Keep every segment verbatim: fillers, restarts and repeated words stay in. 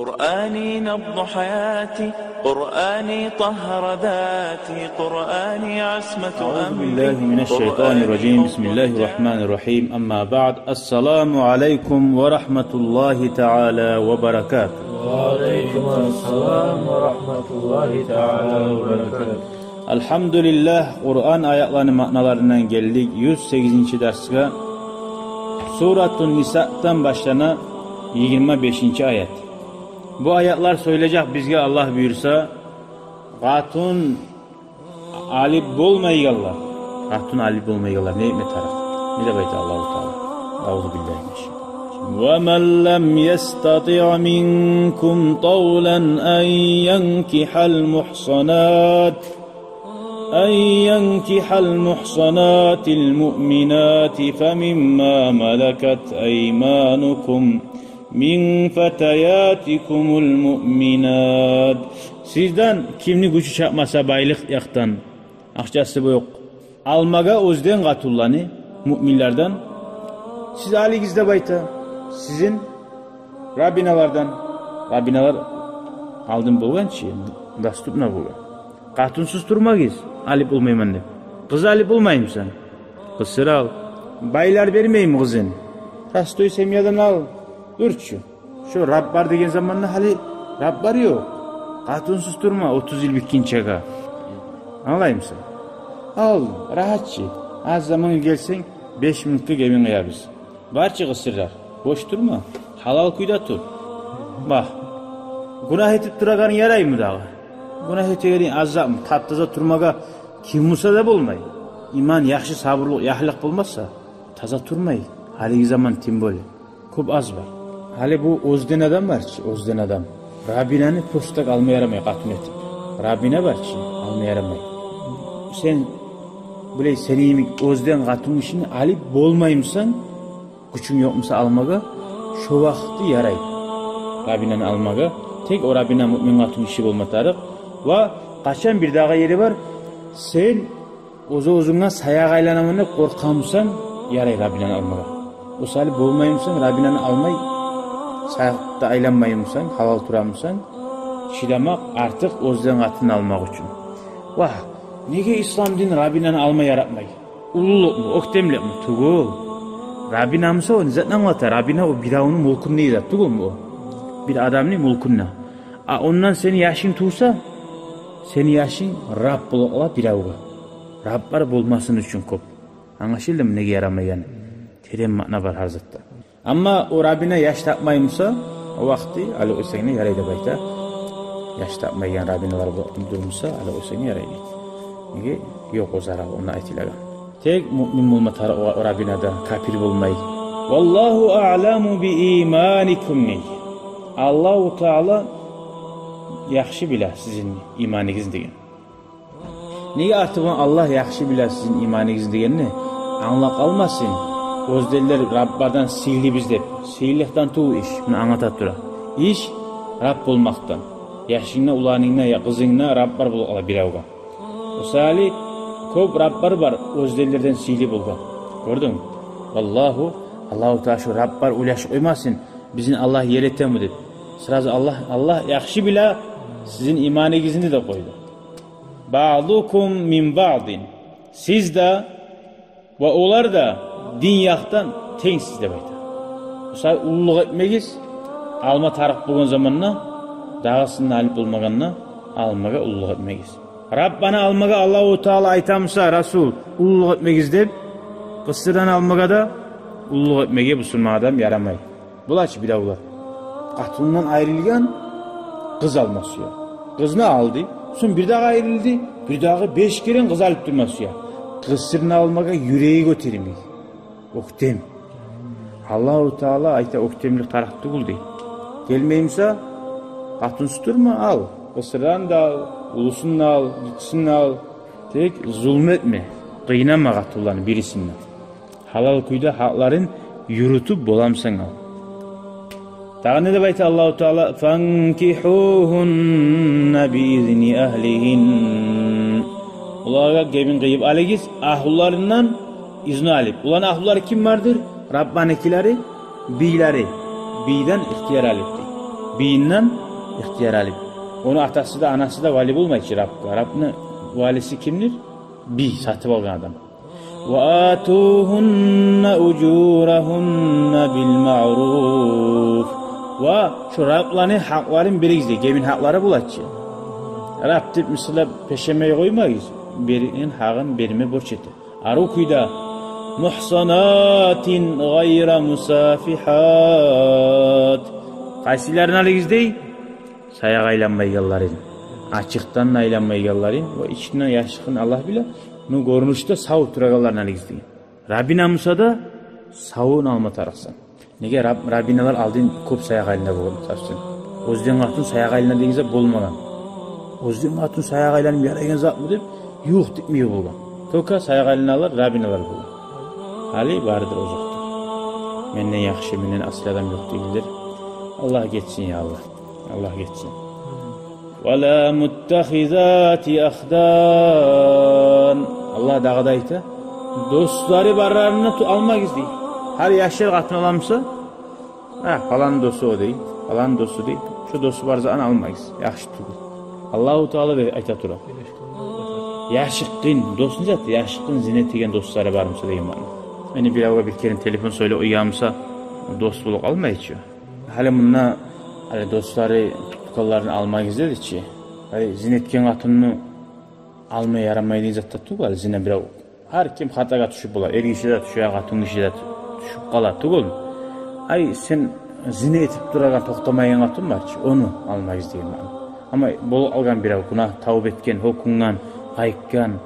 قرآني نبض حياتي، قرآني طهر ذاتي، قرآني عصمة أمري. أعوذ بالله من الشيطان الرجيم. بسم الله الرحمن الرحيم. أما بعد. السلام عليكم ورحمة الله تعالى وبركاته. وعليكم السلام ورحمة الله تعالى وبركاته. Алгьамдулиллагь, Къуран аятланы маъналарындан гелдик юз сегизинчи дарсгъа. Суратун Нисадан башлана, йигирма бешинчи аят. Бу аятлар сёйлежек бизге, Аллагь буюрса, къатын алып болмайгъанлар. Къатын алып болмайгъанлар не этме тарыкъ? Не деп айта Аллагьу Таала? أعوذ بالله من الشيطان الرجيم. ومن لم يستطع منكم طولا أن ينكح المحصنات أن ينكح المحصنات المؤمنات فمما ملكت أيمانكم من فتياتكم المؤمنات. Сизден кимни гючю чатмаса байлыкъ якъдан, акъчасы ёкъ, алмагъа оьзден къатынланы муъминлерден, сиз алыгъыз деп айта, сизин рабиналардан. Рабиналар алдын болгъан чы, доступно болгъан. Къатынсыз турмагъыз, алып болмайман деп. Къыз алып болмаймысан? Къысыр ал. Байлар бермейми къызын? Простой семьядан ал. Дюр чю. Шо раб бар деген заманда гьали раб бар ёкъ. Къатынсыз турма отуз йыл битгинчеге. Англаймысан? Ал, рагьат чы. Аз замангъа гелсенг, беш минутгъа гебин къыябыз. Бар чы къысырлар. Бош турма. Гьалал кюйде тур. Багь. Гюнагь этип турагъанынг яраймы дагъы? Гюнагь этегенинг аззакъмы? Таптаза турмагъа ким буса да болмай. Иман яхшы, сабурлукъ, яхшылыкъ болмаса, таза турмай. Гьалиги заман тем более. Кёп аз бар. Гьали бу оьзден адам бар чы, оьзден адам. Рабинаны просто так алма ярамай къатын этип. Рабина бар чы, алма ярамай. Сен, билей, сени йимик оьзден къатын гишини алып болмаймысан, гючюнг ёкъмуса алмагъа, шо вакъти ярай рабинаны алмагъа. Тек о рабина муъмин къатын гиши болма тарыкъ. Ва къачан, бир дагъы ери бар, сен оьз-оьзюнге саякъ айланаман деп къоркъамысан, ярай рабинаны алмагъа. О саялы болмаймысан рабинаны алмай, саякъда айланмаймысан, гьалал турамысан, чыдамакъ артыкъ оьзден къатынны алмакъ учун. Вагь, неге ислам дин рабинаны алма яратмай? Уллулукъму, оьктемликми? Тюгюл. Рабина буса о не затны англата? Рабина о биревню мюлкюндей зат тюгюлмю о? Бир адамны мюлкюнде. А ондан сени яшынг тувса, сени яшынг раб болуп къала биревге. Раб бар болмасын учун кёп. Англашылдымы неге ярамайгъаны? Терен маъна бар гьар затда. Амма о рабина яш тапмаймыса, о вакъти алып къойсанг да ярай деп айта. Яш тапмайгъан рабиналар бу дурмуса, алып къойсанг да ярай дей. Неге? Ёкъ о зарал, онда айтылагъан. Тек муъмин болма тарыкъ о рабинада, капир болмай. والله أعلم بإيمانكم дей. Аллагьу Таала яхшы биле сизин иманыгъызны деген. Неге арты булан Аллагь яхшы биле сизин иманыгъызны дегенни? Англап къалмасын, оьзденлер раббардан сыйлыбыз деп. Сыйлылыкъдан тюгюл иш, муну англата тура. Иш раб болмакъдан. Яшынг да, уланынг да, я къызынг да раббар болуп къала биревге. О саялы кёп раббар бар оьзденлерден сыйлы болгъан. Гёрдюнгмю? Валлагьу, Аллагьу Таала шо раббар ойлашып къоймасын, бизин Аллагь ер этеми деп. Сразу Аллагь, Аллагь яхшы биле сизин иманыгъызны деп къойду. بعضكم من بعض. Сиз де ва олар да дин якъдан тенгсиз деп айта. Мисал, уллулукъ этмегиз, алма тарыкъ болгъан заманда, дагъысын алып болмагъанда, алмагъа уллулукъ этмегиз. Раббаны алмагъа Аллагьу Таала айтамыса, Расул, уллулукъ этмегиз деп, къысырдан алмагъа да уллулукъ этмеге бусурман адам ярамай. Булай чы биревлер. Къатынындан айрылгъан, къыз алма сюе. Къызны алды, сонг бир дагъы айрылды, бир дагъы беш керен къыз алып турма сюе. Къысырны алмагъа юреги гётермей. Оьктем. Аллагьу Таала айта, оьктемлик тарыкъ тюгюл дей. Гелмеймиса, къатынсыз турма, ал. Къысырдан да ал, уллусун да ал, гиччисин де ал. Тек зулму этме, къыйнама къатынланы бирисин де. Гьалал кюйде гьакъларын юрютюп боламысан ал. Дагъы не деп айта Аллагьу Таала? فانكحوهن بإذن أهلهن. Олагъа гебин къыйып алыгъыз, агьлюлеринден изну алып. Оланы агьлюлери ким бардыр? Раббаныкилери, бийлери. Бийден ихтияр алып дей. бийинден ихтияр алып. Ону атасы да, анасы да вали болмай чы рабгъа. Рабны валиси кимдир? Бий, сатып алгъан адам. «Ва атугьунна ужурагьунна бил маъруф». Ва шо рабланы гьакъларын беригиз дей, гебин гьакълары бола чы. Раб деп, мисалгъа, пешемей къоймагъыз. Берген гьакъын берме борч эте. Арив кюйде. «Мугьсанатин гъайра мусафигьат». Къайсыларын алыгъыз дей? Саякъ айланмайгъанларын, ачыкъдан да айланмайгъанларын, ва ичинден яшыртгъын Аллагь биле, ну, гёрюнюшде сав турагъанларын алыгъыз деген. Рабина буса да савун алма тарыкъсан. Неге, раб-, рабиналар алдын кёп саякъ айлана болгъан, савсен. Оьзден къатын саякъ айлана деген зат болмагъан. Оьзден къатын саякъ айланып ярайгъан затмы деп, ювукъ тикмей болгъан. Только саякъ айланалар, рабиналар болгъан. Гьали бары да озокъду. Менден яхшы, менден асил адам ёкъ дегендир. Аллагь гечсин, я Аллагь. Аллагь гечсин. «Ва ла муттахизати ахдан». Аллагь дагъы да айта, дослары барларын да ту-, алмагъыз дей. Гьар яшлар къатын аламса, «А, палан досу о», — дей, «палан досу», — дей. «Шо досу бар затны алмагъыз. Яхшы тюгюл». Аллагьу Таала бе-, айта тура. Яшыртгъын, дос не зат? Яшыртгъын зина этеген дослары бармыса деген маъна. Яни биревге бир керен телефон сёйлеп уянмаса, дос болуп къалмай чы. Гьали мунда, гьали дослары тутгъанларын алмагъыз деди чи. Гьали зина этген къатынны алма ярамай деген зат да тюгюл, гьали зина бирев. Гьар ким хатагъа тюшюп бола, эргиши де тюше, къатынгиши де тю-, тюшюп къала тюгюл. Ай, сен зина этип турагъан, токътамайгъан къатын бар чы, ону алмагъыз деген маъна. Амма болуп къалгъан бирев, гюнагь тавба этген, гьёкюнген, къайтгъан,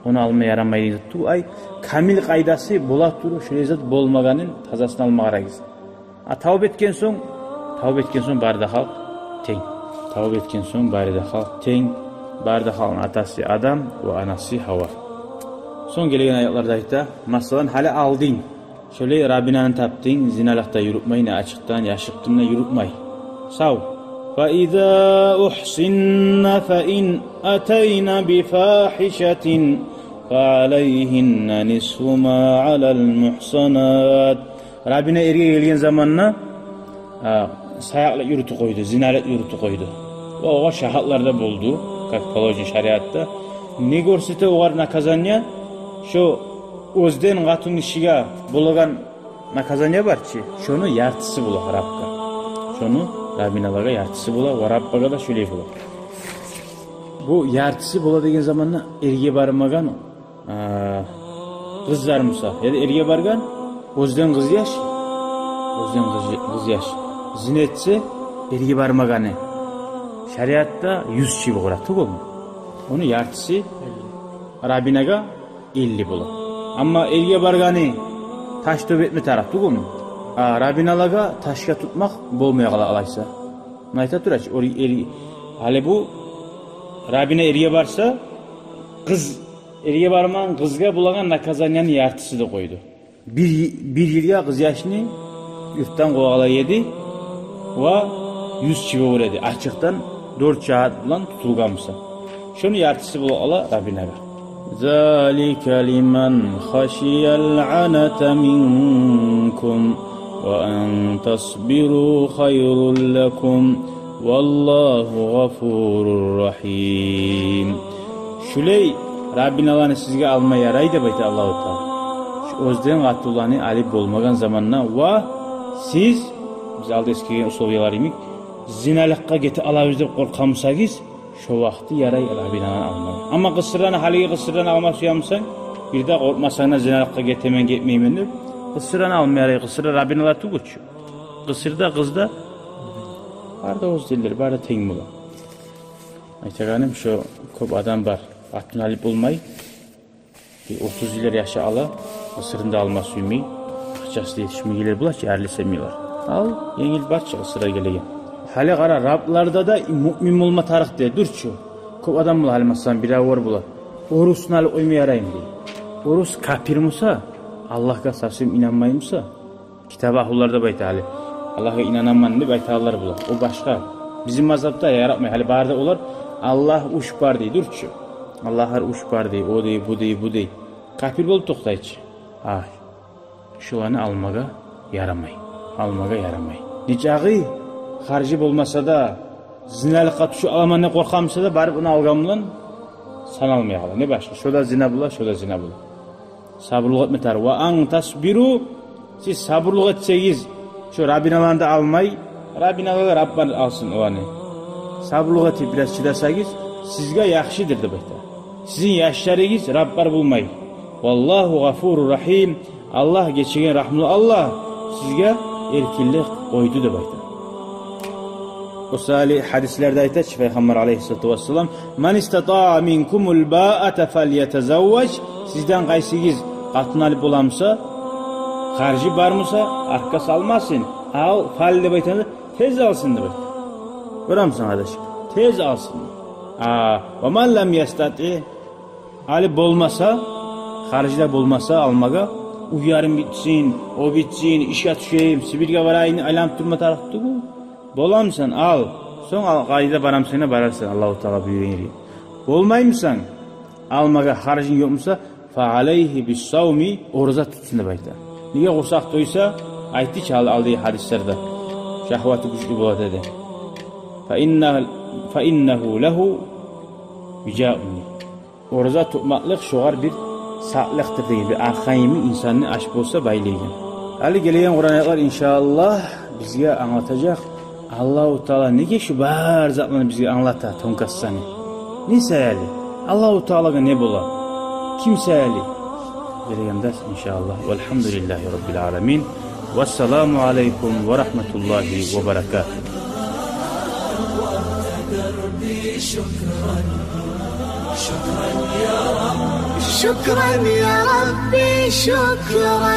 ону алма ярамай деген зат тюгюл. Ай, камил къайдасы бола туруп, шолай зат болмагъанын, тазасын алма къарагъыз. А тавба этген сонг, тавба этген сонг бары да халкъ тенг. Тавба этген сонг бары да халкъ тенг. Бары да халкъны атасы Адам ва анасы Гьава. Сонг гелеген аятларда айта, масала, гьали алдынг, шолай рабинаны тапдынг, зиналыкъда юрютмей, не ачыкъдан, яшыртгъын да юрютмей. Сав. «Фа иза ухсинна фа ин атайна би фахишатин фа алайгьинна нисфу ма алал мухсанат». Рабина эрге гелген заманда, а, саякълы юрютюп къойду, зиналы юрютюп къойду. Ва огъар шагьатлар да болду, как положено шариатда. Не гёрсете огъар наказание? Шо оьзден къатынгишиге болагъан наказание бар чы, шону яртысы бола рабгъа. Шону рабиналагъа яртысы бола, ва раббагъа да шолай бола. Бу яртысы бола деген заманда эрге бармагъан, а, къызлар буса, яда эрге баргъан оьзден къызъяш, оьзден къыз, къызъяш зина этсе, эрге бармагъаны шариатда юз чыбыгъы тюгюлмю? Ону яртысы рабинагъа элли бола. Амма эрге баргъаны таш тёбетме тарыкъ тюгюлмю? А рабиналагъа ташгъа тутмакъ болмай къала алайса. Муна айта тура чы, ори-, эри-, гьали бу рабина эрге барса, къыз, эрге бармагъан къызгъа болагъан наказанияны яртысы деп къойду. Бир, бир йылгъа къызъяшны юртдан къувагъанлай эди, ва юз чыбыгъы эди, ачыкъдан дёрт шагьат булан тутулгъан буса. Шону яртысы бола къала рабинагъа. Залика лиман хашиял аната минкум ва ан тасбиру хайрул лакум, валлагьу гъафурур рахим. Шулай рабиналаны сизге алма ярай деп айта Аллагьу Таала. Шу оьзден къатынланы алып болмагъан заманда, ва сиз, биз алда эсгерген условиялар йимик, зиналыкъгъа гете алабыз деп къоркъа бусагъыз, шо вакъти ярай рабиналаны алмагъа. Амма къысырланы, гьалиги къысырланы алма сюе бусанг, бир де къоркъмасанг да, зиналыкъгъа гетемен, гетмеймен деп, къысырланы алма ярай, къысырла рабиналар тюгюл чю. Къысыр да, къыз да, бары да оьзденлер, бары да тенг бола. Айтагъаным, шо кёп адам бар, къатын алып болмай, бир отуз йыллар яшай ала, къысырын да алма сюймей, акъчасы да етишмейгенлер бола чы, ярлы семьялар. Ал, енгил бар чы къысыргъа гелеген. Гьали къара, рабларда да муъмин болма тарыкъ дей, дюр чю. Кёп адам бола, гьали, масала, бир авар бола, орусну алып къойма яраймы дей. Орус капир буса, Аллагьгъа совсем инанмай буса, китап агьлулар деп айта гьали. Аллагьгъа инанаман деп айтагъанлар бола. О башгъа. Бизин мазгьабда яратмай. Гьали бары да олар Аллагь уьч бар дей, дюр чю. Аллагьлар уьч бар дей, о дей, бу дей, бу дей. Капир болуп токътай чы. Ай. Шуланы алмагъа ярамай. Алмагъа ярамай. Нечакъы Харжы болмаса да, зиналыкъгъа тюшюп къаламан деп къоркъа буса да, барып ону алгъан булан саналмай къала. Не башгъа? Шо да зина бола, шо да зина бола. Сабурлукъ этме тарыкъ. Ва ан тасбиру, сиз сабурлукъ этсегиз, шо рабиналаны да алмай, рабиналар, Раббар алсын оланы. Сабурлукъ этип бираз чыдасагъыз, сизге яхшыдыр деп айта. Сизин яшларыгъыз Раббар болмай. Валлагьу гъафурур рахим. Аллагь гечеген, рагьмулу Аллагь, сизге эркинлик къойду деп айта. Осали гьадислерде айта чы Пайхаммар алайгьиссалату вассалам: «Ман истатаа минкумул баата фалятазавваж». Сизден къайсыгъыз къатын алып бола буса, харжы бар буса, артгъа салмасын. Ал, фал деп айтагъанда, тез алсын деп айта. Гёремисен, къардаш? Тез алсын. А, ва ман лам ястати, гьали болмаса, харжы да болмаса алмагъа, уьй-ярым битсин, о битсин, ишге тюшейим, Сибирьге барайым, айланып турма тарыкъ тюгюл. Боламысан, ал. Сонг ал, къайда барамысан, барарсан, Аллагьу Таала буюргъан ерге. Болмаймысан, алмагъа харжынг ёкъ буса, фа алайгьи биссавми, ораза тутсун деп айта. Неге, къурсакъ тойса, айтды чы ал-, алдагъы гьадислерде, шагьваты гючлю бола деди. Фа инна-, фа иннагьу лагьу вижаун. Ораза тутмакълыкъ шогъар бир сакълыкъдыр деген, бир аркъа йимик, инсанны ач болса байлайгъан. Гьали гелеген Къуран аятлар, иншааллагь, бизге англатажакъ Аллагьу Таала неге шу бар затланы бизге англата, тонкостьланы. Не саялы? Аллагьу Таалагъа не бола? Ким саялы? Гелеген дарс, иншааллагь. Валгьамдулиллагьи раббил аламин. Вассаламу алайкум ва рагьматуллагьи ва баракатугь. شكرا يا ربي، شكرا.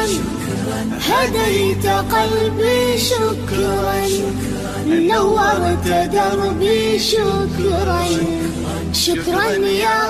هديت قلبي، شكرا. نورت دربي، شكرا. شكرا يا